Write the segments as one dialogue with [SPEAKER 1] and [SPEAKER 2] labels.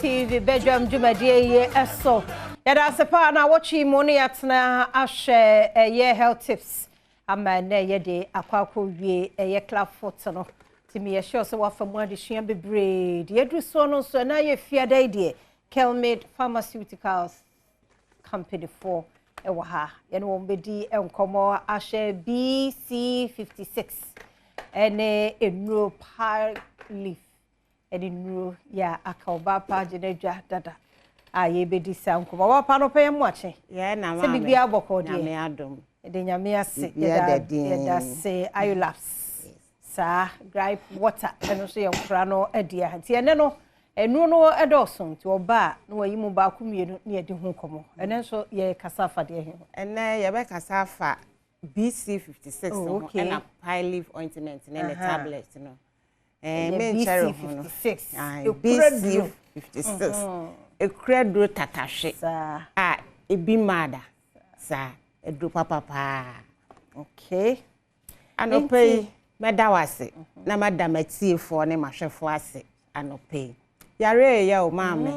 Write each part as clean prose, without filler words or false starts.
[SPEAKER 1] TV badwam dwumadie yi so. Yɛda ase paa na wɔtwe mu ne yɛatena ahwɛ ɛyɛ health tips ama ɛnɛ yɛde akɔ akɔwie ɛyɛ club foot no. Nti meyɛ sure sɛ wafa mu adesua bebree. Deɛ aduru soɔ no nso ɛna yɛ fiada yi deɛ Kelmid Pharmaceuticals Company foɔ ɛwɔ ha. Yɛne wɔn bɛdi nkɔmmɔ ahyɛ BC56 ɛne nnuro pile leaf ɛne nnuro yɛ a aka ɔbaa pa agye n'adwa dada a yɛbɛdi saa nkɔmmɔ. Ɔbaa pa no pɛ yɛn mu akye.
[SPEAKER 2] Yɛn na
[SPEAKER 1] Sɛ
[SPEAKER 2] maame.
[SPEAKER 1] biribiara bɔkɔɔ deɛ.
[SPEAKER 2] Nyame adom.
[SPEAKER 1] Yɛde Nyame ase.
[SPEAKER 2] Biribiara da
[SPEAKER 1] Yɛda
[SPEAKER 2] din.
[SPEAKER 1] yɛda se Ayolaps. Saa gripe water ɛno nso yɛ nkora no adi a. Nti ɛnɛ no nnuro no ɛdɔɔso nti ɔba a na wayi mu baako mmienu na yɛde ho nkɔmmɔ. Ɛnɛ nso yɛkasa afa deɛ he ho.
[SPEAKER 2] Ɛnɛ yɛbɛkasa afa BC56
[SPEAKER 1] Oh,
[SPEAKER 2] ho
[SPEAKER 1] okay.
[SPEAKER 2] ɛna pine leaf ointment ne ne tablet no.
[SPEAKER 1] Ɛyɛ
[SPEAKER 2] Menkyɛre ho no.
[SPEAKER 1] BC56.
[SPEAKER 2] Aye,
[SPEAKER 1] Ekura duro.
[SPEAKER 2] BC56. Ekura duro tatahwe.
[SPEAKER 1] Saa.
[SPEAKER 2] A ebi mmaada. Saa, aduro papapaa.
[SPEAKER 1] Okay.
[SPEAKER 2] Anɔpa yi, mɛda wo ase na mada m'atiefoɔ ne m'ahwɛfoɔ ase anɔpa yi. Yare yɛ o maame.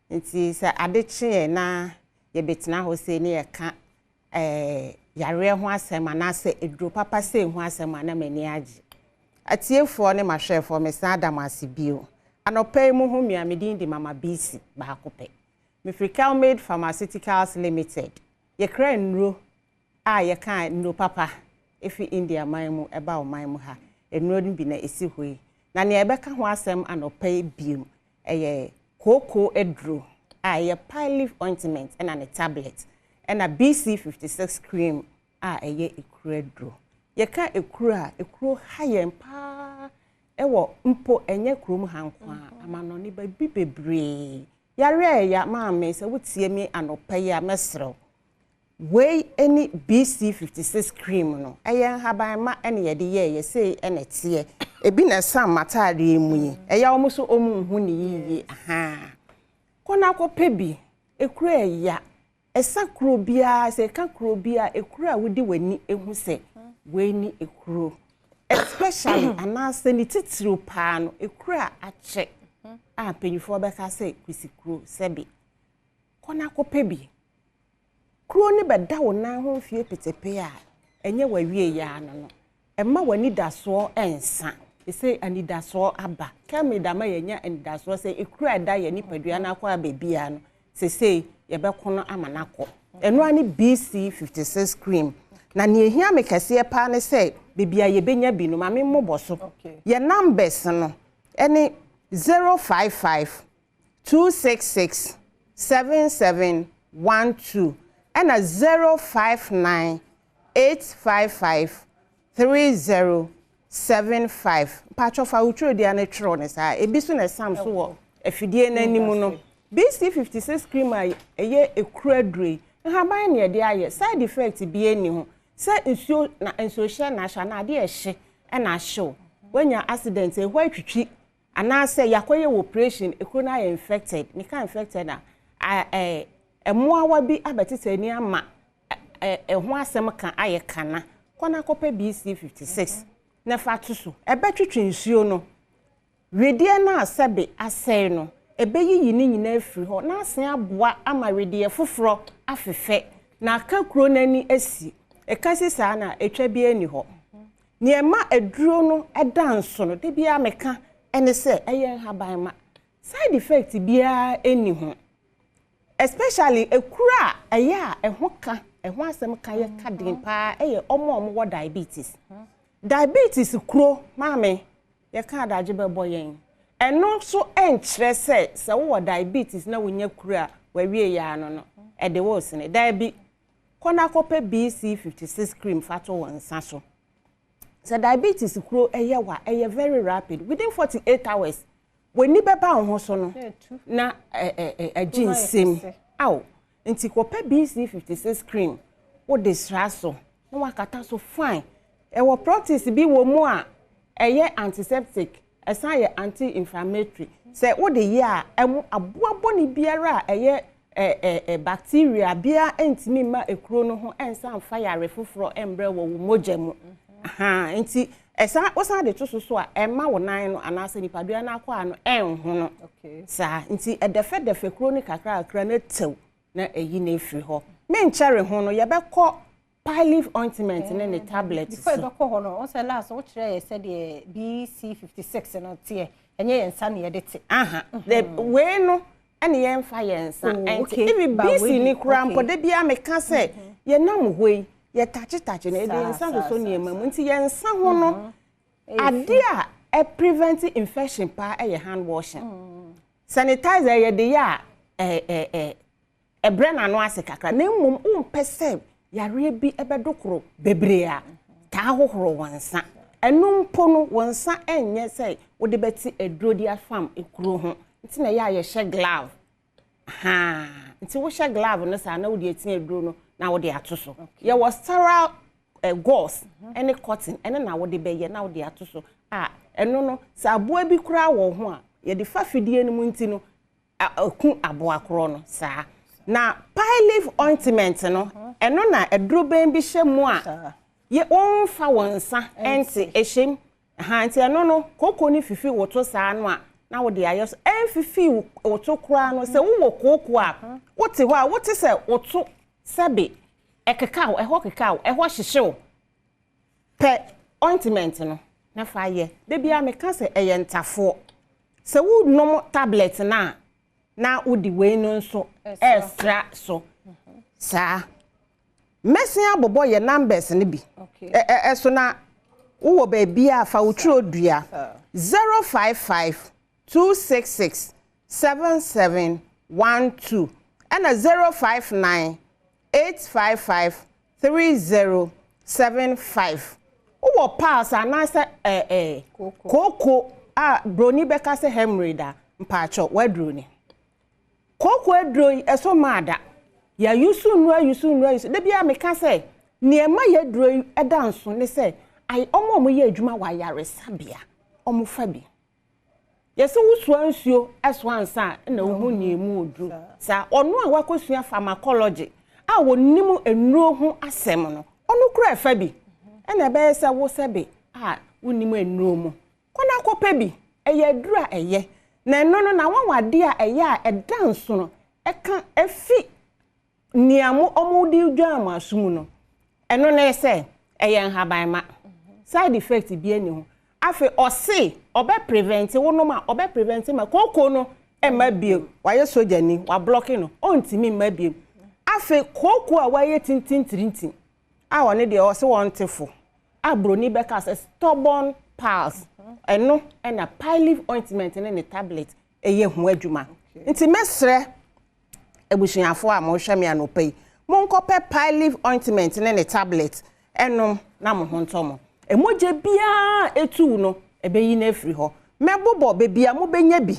[SPEAKER 2] Nti sɛ ade kye yɛn na yɛbɛtena hɔ sei ne yɛka yareɛ ho asɛm anaasɛ aduro papa sei ho asɛm a na m'ani agye. Atiefoɔ ne m'ahwɛfoɔ, mesan da mo ase bio. Anɔpa yi mu ho mmea, me din de Mama BC baako pɛ. Mefiri Kelmade Pharmaceuticals Limited. Yɛkra nnuro a yɛka nnuro papa efi India man mu ɛba ɔman mu ha. Nnuro no bi na esi hɔ yi. Na nea ɛbɛka ho asɛm anɔpa yi bio ɛyɛ kooko aduro a ɛyɛ pine leaf ointment ɛna ne tablet ɛna BC56 cream a ɛyɛ ekuro aduro. Yɛka ekuro a, ekuro ha yɛn paa ɛwɔ mpo ɛnyɛ kurom ha nko a, amanɔne baabi bebree. Yare a ɛyɛ maame sɛ wotie mi anɔpa yi a mɛserew. Wei ne BC56 cream no, ɛyɛ nhabanma ɛna yɛde yɛɛyɛ sei ɛna ɛteɛ. Ebi na ɛsam m'ataadeɛ mu yi. Ɛyɛ wɔn nso wɔn nhu ne yie. Ahaa. Kɔ na akɔpɛ bi. Ekuro ɛya. Ɛsa kuro biara, sɛ ɛka kuro biara, ekuro a wodi w'ani ehu sɛ wei ni ekuro. Especially anaasɛ ne titiriw paa no, ekuro a akyɛ a mpanyinfoɔ bɛka sɛ kwisi kuro sɛbi. Kɔ na akɔpɛ bi. Kuro ne bɛda wo nan ho mfie petepe a ɛnyɛ w'awie yɛ ano no. Ɛma w'anidasoɔ ɛnsa. Ɛsɛ anidasoɔ aba. Kɛmi dama yɛnya anidasoɔ sɛ ekuro a ɛda yɛ nipadua no akɔ aba biara no, sesei yɛbɛko no ama no akɔ. Ɛno ara ne BC56 cream. Na nea ehia me kɛseɛ paa ne sɛ beebi a yɛbɛnya bi no, maame mmobɔ so. Yɛ numbers no ɛne 055 266 7712 ɛna 059 855 3075. Mpatwɔ fa wo twerɛdua no twerɛ ne saa. Ebi so na ɛsam so wɔ afidie n'anim no. BC56 cream a ɛyɛ ekuro aduro yi, nhaban na yɛde ayɛ. Side effect bi ani ho. Sɛ nsuo na nsuohyɛ na ahyɛ anaa adeɛ ɛhye ɛna ahyew. Wanya accident, ɛhɔ atwitwi anaasɛ yɛakɔyɛ wɔ operation, ekuro no ayɛ infected. Meka infected a, ɛmmoawa bi abɛtete ani ama ɛho asɛm ka ayɛ kana. Kɔ na akɔpɛ BC56 na fa to so. Ɛbɛtwitwi nsuo no. Wedeɛ no a sɛbe asɛe no, ɛbɛyiyi ne nyinaa afiri hɔ na asen aboa ama wedeɛ foforɔ afefɛ na aka kuro n'ani asi. Ɛka si saa na etwa bi ani hɔ. Nea ɛma aduro no ɛda nso no, de biara meka ɛne sɛ ɛyɛ nhaban ma. Side effect biara ɛni ho. Especially ekuro a ɛyɛ a ɛho ka, ɛho asɛm ka yɛ ka den paa ɛyɛ ɔmo a ɔmo wɔ diabetes. Diabetes kuro maame yɛka adagye bɛbɔ yɛn. Ɛno nso ɛnkyerɛ sɛ sɛ wowɔ diabetes na wonya kuro a wawie yɛ ano no, ɛde wo sene. Daabi, kɔ na akɔpɛ BC56 cream fa to wɔn nsa so. Sɛ diabetes kuro ɛyɛ wa, ɛyɛ very rapid. Within 48 hours, w'ani bɛba wo ho so no na ɛgye nsam. Aw, nti kɔpɛ BC56 cream wode sra so na wakata so fine. Ɛwɔ properties bi wɔ mu a ɛyɛ antiseptic, ɛsan yɛ anti-inflammatory. Sɛ wode yɛ a, ɛmo aboa bɔne biara a ɛyɛ bacteria biara ntumi mma ekuro no ho ɛnsa mfa yare foforɔ mbrɛ wɔ wo mogya mu. Aha, nti Ɛsan wosan de to so so a, ɛmma wo nan no anaasɛ nipadua no akwaa no ɛnhono. Saa nti ɛdɛfɛdɛfɛ kuro no kakrakra na tɛw na ɛyi no afiri hɔ. Menkyɛre ho no, yɛbɛkɔ Pyleve ointment ne ne tablet
[SPEAKER 1] Before
[SPEAKER 2] so.
[SPEAKER 1] yɛbɛkɔ hɔ no, wɔn sɛ last wokyerɛ yɛ sɛdeɛ BC56 no teɛ, ɛnyɛ yɛn nsa na yɛde te.
[SPEAKER 2] Aha, the wei no ɛne yɛmfa yɛn nsa ɛnte. Even
[SPEAKER 1] Ba wei
[SPEAKER 2] BC ni
[SPEAKER 1] de,
[SPEAKER 2] koraa mpo, da biara meka sɛ yɛnam hɔ yi, yɛtakyetaky no, yɛde yɛn nsa sosɔ nneɛma mu. Nti yɛn nsa ho no, adeɛ a ɛprevent infection paa ɛyɛ hand washing. Sanitizer yɛde yɛ a, ɛbrɛ n'ano ase kakra. Na mmom, wompɛ sɛ yareɛ bi ɛbɛdo koro bebree a, taa hohoro wɔn nsa. Ɛno mpo no, wɔn nsa ɛnyɛ sɛ wode bɛte aduro de afam ekuro ho. Nti na ɛyɛ a yɛhyɛ glove. Ha, nti wohyɛ glove no saa na wode ati aduro no na wode ato so. Yɛwɔ sterile gauze ɛne cotton ɛne na wode bɛyɛ na wode ato so a, ɛno no sɛ aboa bi koraa wɔ ho a, yɛde fa fidie no mu nti no, ɛku aboa korɔ no saa. Na Pyleve ointment no, ɛno na aduro bɛn bi hyɛ mu a yɛ wɔmfa wɔn nsa ɛnte ɛhyɛm. Ha, nti ɛno no kooko no fifi woto saa no a, na wode ayɛ so. Ɛmfifi woto koraa no, sɛ wowɔ kooko a, wote hɔ a wote sɛ woto sɛbe ɛkeka wo, ɛhɔ keka wo, ɛhɔ hyehye wo, pɛ ointment no na fa yɛ. Da biara meka sɛ ɛyɛ ntafoɔ. Sɛ wonom tablet no a, na wode wei no nso ɛsra so saa. Mɛsen abobɔ yɛ numbers no bi ɛso na wowɔ baabi a fa wo twerɛ dua: 055 266 7712 ɛna 059 855 3075. Wowɔ piles anaasɛ kooko a broni bɛka sɛ hemorrhoid a, mpaakyɛw, waduro ni. Kooko aduro yi ɛso maa da yɛayusu nnuro, ayusu nnuro, ayusu. Da biara meka sɛ nneɛma yɛ aduro yi ɛda nso ne sɛ ɔmo a ɔmo yɛ adwuma wɔ ayaresabea, ɔmo fa bi. Yɛsɛ wosoa nsuo ɛso ansa a na wohu nea emu oduro saa. Ɔno a wakɔsua pharmacology a wɔnim nnuro ho asɛm no, ɔno kura ɛfa bi, ɛna ɛbɛyɛ sɛ wo sɛbe a wonim nnuro mu kɔ na akɔpɛ bi. Ɛyɛ aduro a ɛyɛ na ɛno no na wɔn a ɛyɛ a ɛda nso no ɛka efi nea mo ɔmo de dwa mo aso mu no. Ɛno ne sɛ ɛyɛ nhaban ma side effect bi ani ho. Afei ɔse ɔbɛ prevent wo nom a, ɔbɛ prevent ma kooko no ɛma bio. Wayɛ sogyani, wablock no, ɔntumi mma bio. Afei kooko a wayɛ tintintirintin a, ɔne deɛ ɔse wɔn te fo a broni bɛka sɛ stubborn piles, ɛno ɛna Pyleve ointment ne ne tablet ɛyɛ ho adwuma. Nti mɛsrɛ abusuafoɔ a mohwɛ me anɔpa yi, monkɔpɛ Pyleve ointment ne ne tablet ɛnom na mo ho ntɔ mo. Emogya biara etu no, ɛbɛyi no afiri hɔ. Mɛbobɔ beebi a mobɛnya bi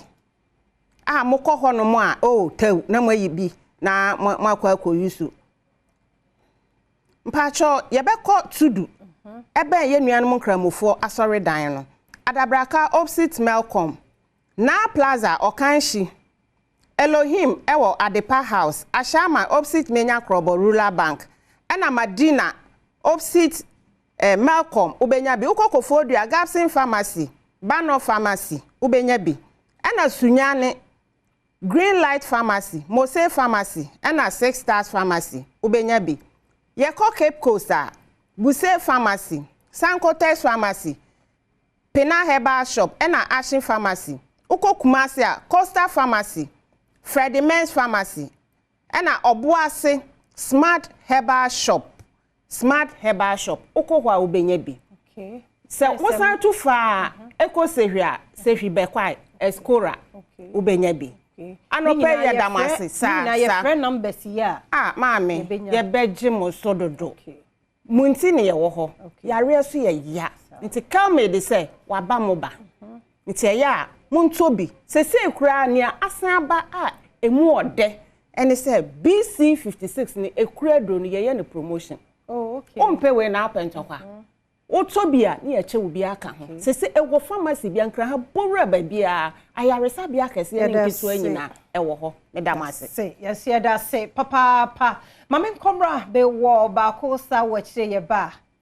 [SPEAKER 2] a mokɔ hɔnom a, oh, tew na moayi bi na mo akɔ akɔ yusu. Mpaakyɛw, yɛbɛkɔ Tudu, ɛbɛn yɛn nuanom Nkramofoɔ asɔredan no, Adabraka opposite Melcom, Na Plaza, Ɔkanhyi, Elohim ɛwɔ Adepa House, Ashama opposite Menya Krɔbɔ Rural Bank, ɛna Madina opposite Melcom wobɛnya bi. Wokɔ Koforidua, Gabson Pharmacy, Bano Pharmacy wobɛnya bi, ɛna Sunyani, Green Light Pharmacy, Mose Pharmacy, ɛna Six Stars Pharmacy wobɛnya bi. Yɛkɔ Cape Coast a, Buse Pharmacy, Sankotex Pharmacy, Pena Herbal Shop, ɛna Ashin Pharmacy. Wokɔ Kumasi a, Coastal Pharmacy, Freddie Mens Pharmacy, ɛna Ɔboase Smart Herbal Shop. Smart Herbal Shop, wokɔ hɔ a wobɛnya bi. Sɛ wosan tu faa ɛkɔ Sehwi a, Sehwi Bɛkwae, Escora, wobɛnya bi. Anɔpɛ yɛ dam ase saa saa.
[SPEAKER 1] Yɛfrɛ numbers yi a,
[SPEAKER 2] A maame, yɛbɛgye mo so dodo. Mo nti ne yɛwɔ hɔ. Yareɛ so yɛ ya nti Kelmaid sɛ waba mo ba nti ɛyɛ a montɔ bi. Sesei koraa nea asan aba a emu ɔdɛ ɛne sɛ BC 56 ne ekura aduro no, yɛyɛ no promotion. Wompɛ wei na apɛ ntɔkwa, wotɔ bi a ne yɛkyɛ wo bi aka ho. Sese ɛwɔ pharmacy bi Ankra ha, bɔwura baabiara, ayaresabea akɛseɛ ne nketewa nyinaa ɛwɔ hɔ. Meda mo ase.
[SPEAKER 1] Se yɛsi yɛda ase papaapa. Maame, nkɔmra bɛwɔ baako sa wɔ akyire yɛ ba.